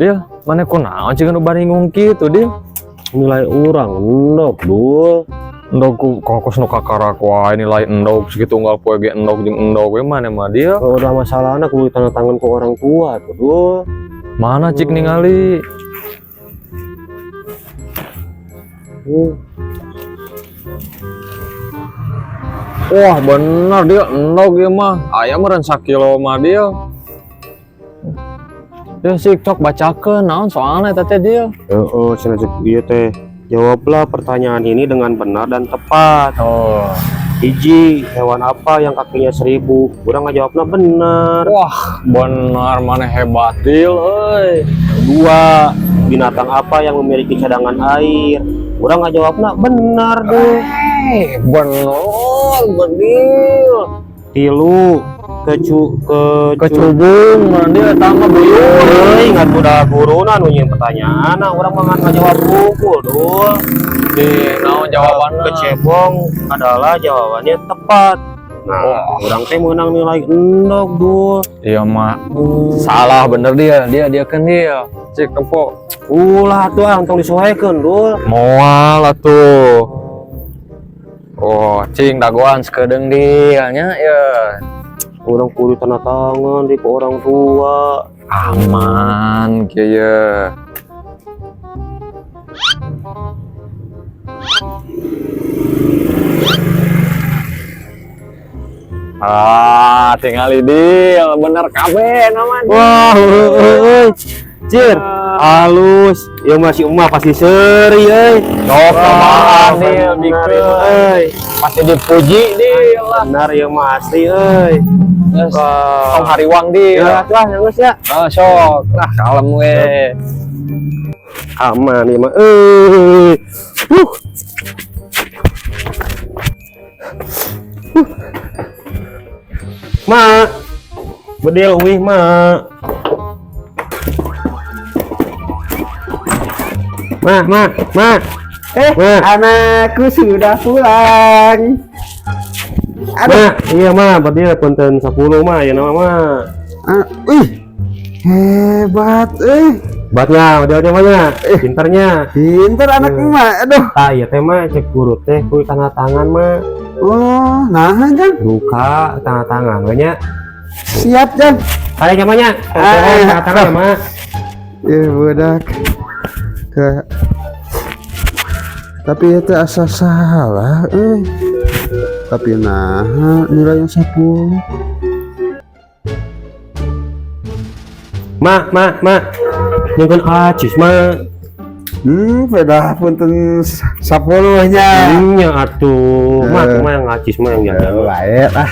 Dil, maneh kunaon cing nu baringung kitu, Dil? Nilai urang endog, Dul. Endog ku kokos nu kakarak wae nilai endog sakitu unggal poe ge endog jeung endog we maneh mah, Dil. Kalau udah masalahnya kudu tanda tangan ke orang tua tuh, Dul. Mana cik ningali? Wah, bener dia endog ieu mah. Aya meureun sakilo mah, Dil. Dil sik cok bacakeun naon soalna eta teh, Dil. Heeh, cenah cek ieu teh. Jawablah pertanyaan ini dengan benar dan tepat. Oh. Hiji, hewan apa yang kakinya 1000? Urang ngajawabna bener. Wah, bener maneh hebat, Dil euy. Dua, binatang apa yang memiliki cadangan air? Urang ngajawabna bener deh. Eh, bener, bedil. Tilu, kecu kecu Kecubung, mana dia eta mah buyut. Euy, ngan udah guruna nu nyieun pertanyaan, nah urang mah ngan ngajawab hungkul, Dul. Di naon jawabanna? Kecebong adalah jawabannya tepat. Nah, Wah. Urang teh menang nilai endog, Dul. Iya mah. Salah bener dia, dia dia kan dia. Cik tempo. Ulah tuh ah, tong disoekeun, Dul. Moal atuh. Oh, cing dagoan sakedeung dia nya ya. Urang kudu tanda tangan di ke orang tua. Aman kieu ye. Ah, tinggal deal, bener kabeh namanya. Wah, heueuh. Cir, halus. Ya masih emak pasti seri euy. Sok cobaan deal, bener bikeun. Euy. Pasti dipuji deal lah. Benar ya mah asli euy. Terus, Wah. tong hariwang deal. Ya lah, geus ya. Ah, sok lah kalem we. Aman ya mah euy. Huh. Huh. Ma. Bedil uih, Ma. Ma, ma, ma. Ma. Anakku sudah pulang. Aduh. Ma, iya ma, bedil punten 10 ma, ya nama ma. Ah, wih, hebat, eh. Hebatnya, bedilnya mah nya. Pinternya. Pinter anak emak, aduh. Tah, ieu teh mah cek guru teh kudu tanda tangan mah. Oh, nah, Jang. Buka tanda tangan we nya. Siap, Jang. Kali nya nya. Ah. Tanda tangan ya, Ma. Ya, budak. Ke tapi itu asa salah, eh. Tapi nah, nilainya 10. Ma, ma, ma. Nyungkeun acis, ma. Beda punten 10-nya. Nya atuh. Ma, Eh. mah yang acis mah yang jaga. Baik lah.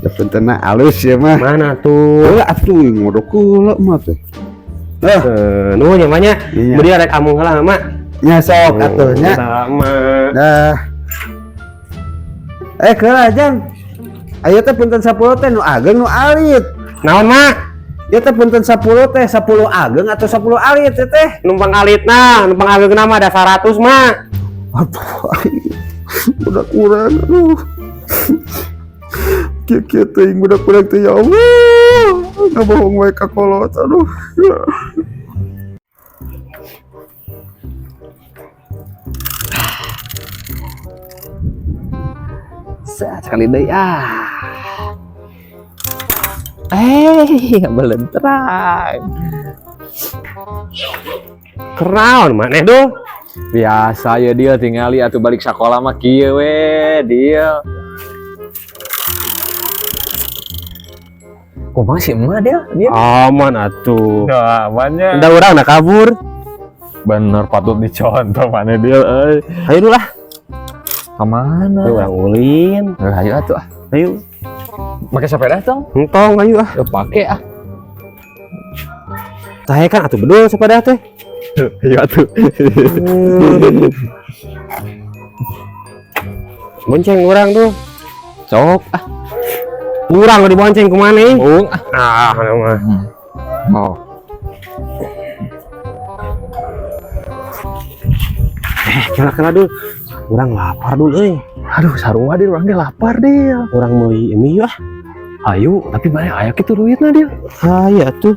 Ya puntenna alus ya mah. Mana tuh? Eh, atuh ngodok kula mah teh. Eh, Eh, nuhun ya, Ma nya. Iya. Beuh rek amung heula, Ma. Nya sok atuh nya. Sama. Dah. Eh, keula Jang. Ayo teh punten 10 teh nu ageng nu alit. Naon, Ma? Ya teh punten 10 teh 10 ageng atau 10 alit ya teh? Numpang alitna, numpang ageungna mah ada 100, Ma. Aduh, aing budak urang aduh. Kieu-kieu teuing budak urang teh ya Allah. Ngabohong wae ka kolot aduh. Sekali deui ah. Eh, belentrang. Keraon maneh duh. Biasa ya dia tinggali atuh balik sekolah mah kieu we dia. Kumaha sih emak dia? Dia. Aman atuh. Nah, amannya. Udah urang nak kabur. Bener patut dicontoh mana dia euy. Ayo dulu lah. Kemana? Ayo urang ulin. Eh, ayo atuh ah. Ayo. Pakai sepeda tong? Entong ayo ah. Ya pakai ah. Saya kan atuh bedul sepeda teh. Ayo atuh. Bonceng urang tuh. Sok ah. Urang dibonceng kumaha nih? Bung ah. Ah, mah. Oh. Eh, kela-kela dulu. Urang lapar dulu euy. Aduh, sarua dia urang ge lapar dia. Urang meuli mie ah. Ayo, tapi mana aya kitu duitna dia. Aya tuh.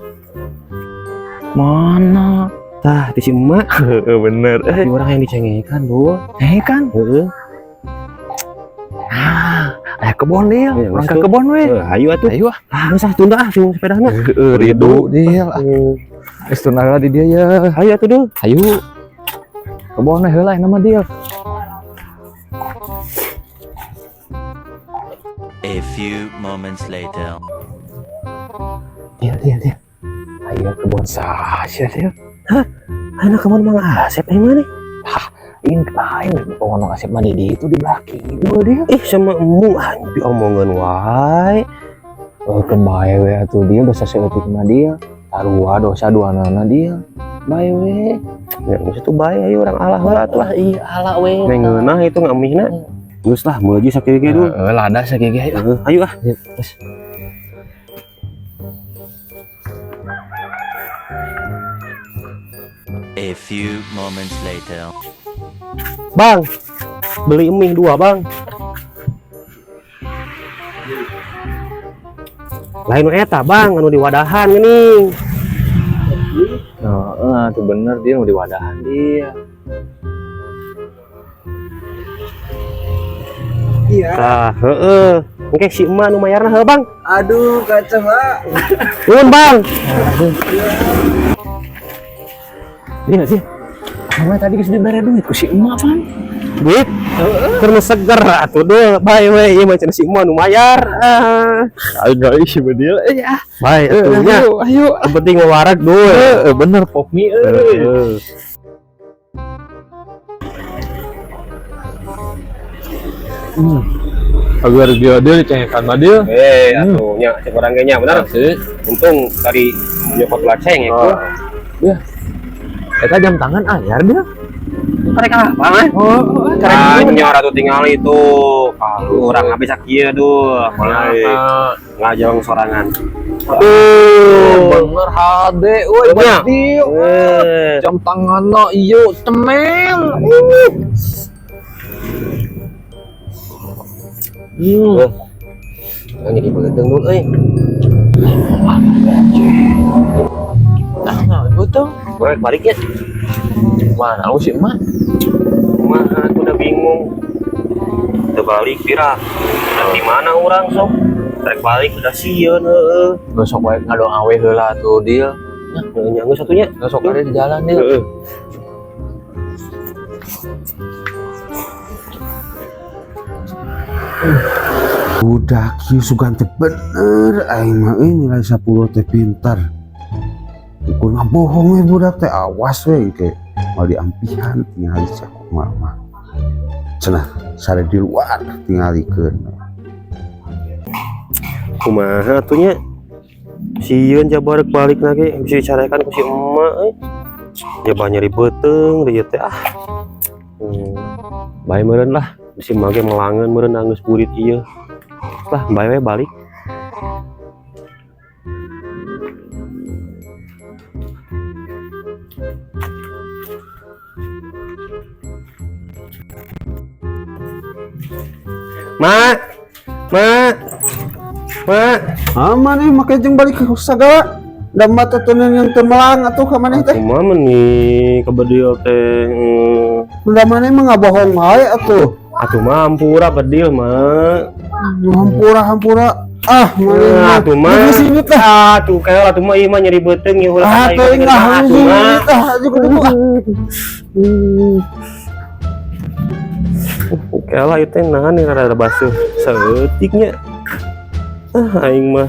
Mana? Tah, di si emak. Heeh, bener. Tapi orang yang dicengekan, Dul. Eh kan? Heeh. Ah, aya kebon Dil. Iya, Urang ke geus tuh. kebon we. Heuh, ayo atuh. Ayo ah. Ah, geus ah tunda ah sing sepedana. Heeh, ridu Dil. Ah, geus tunda heula di dia ya. Ayo atuh, Dul. Ayo. Kebon we heula nama Dil. A few moments later. Dil, Dil, Dil. Ayo kebon saha sia Dil? Anak kebon Mang Asep eh mana? Ini lain kebon Mang Asep mah di itu di belah kidul dia. Ih, sama embung ah omongan wae. Oh, keun bae we atuh dia dosa saeutik mah dia. Sarua dosa duanana dia. Bae we. Ya geus atuh bae ayo urang alah heula atuh lah. Iya ala we. Neng ngeunah itu ngamihna. Geus lah meuli sakieu ge, Dul. Heeh, lada sakieu ge ayo. Heeh, ayo ah. Geus. A few moments later. Bang, beli mie 2, Bang. Lain nu eta, Bang, anu di wadahan geuning. Heeh, tuh bener dia mau di wadahan dia. Iya. Tah, heeh. Engke si emak nu mayarna heuh, Bang. Aduh, kacau, Pak. Nuhun, Bang. Iya sih. Mama tadi geus dibere duit ku si emak pan. Duit. Keur nu seger atuh Dul. Bae we ieu mah cenah si emak nu mayar. Ah. Ayo guys, si bedil. Eh ah. Bae atuh nya. Ayo, ayo. Yang penting mau warak, Dul. Heeh, bener pop mie euy. Heeh. Agar dia dia dicengekan mah dia. Eh, atuh nya cek urang ge nya bener. Sih. Untung tadi nyokot laceng ya. Oh. Ya. Eta jam tangan anyar dia. Karek apa, mah? Oh, Anyar atuh tingali itu. Kalau orang habis sakieu Dul, mulai ngajong sorangan. Aduh, bener HD, woi, Nya. bedil. Eh, Jam tanganna ieu cemel. Yang jadi beuteung Dul euy. Nah, betul. Urang balik ya. Mana lu sih, Emak? Kumaha aku udah bingung. Udah balik pira. Udah di mana orang sok? Rek balik udah sieun heeh. Besok wae ngadoa we heula tuh, Dil. Heeh, nya geus satunya. Besok ada di jalan, Dil. Heeh. Budak ieu sugan teh bener aing mah euy nilai 10 teh pintar. Ukur ngabohong we budak teh awas we engke moal diampihan tingali sia kumaha mah. Cenah sare di luar tingalikeun. Kumaha atuh nya? Sieun jabar rek balik lagi bisa dicarekan ku si emak euy. Jaba nyeri beuteung deui teh ah. Bae meureun lah, bisi emak ge melangeun meureun geus burit ieu. Lah, bae we balik. Mak, mak, mak. Aman eh make jeung balik ke sagala. Da mah teh teu yang teu melang atuh ka maneh teh. Kumaha meni kebedil teh. Da maneh mah ngabohong wae atuh. Atuh mah hampura bedil mah. Hampura hampura. Ah, maneh mah. Atuh mah. Geus ini teh. Atuh kayak atuh mah ieu mah nyeri beuteung ieu ulah Ah, teuing lah atuh mah. ah juga dulu ah. Oke lah itu nahan nih rada basuh saeutiknya. Ah aing mah.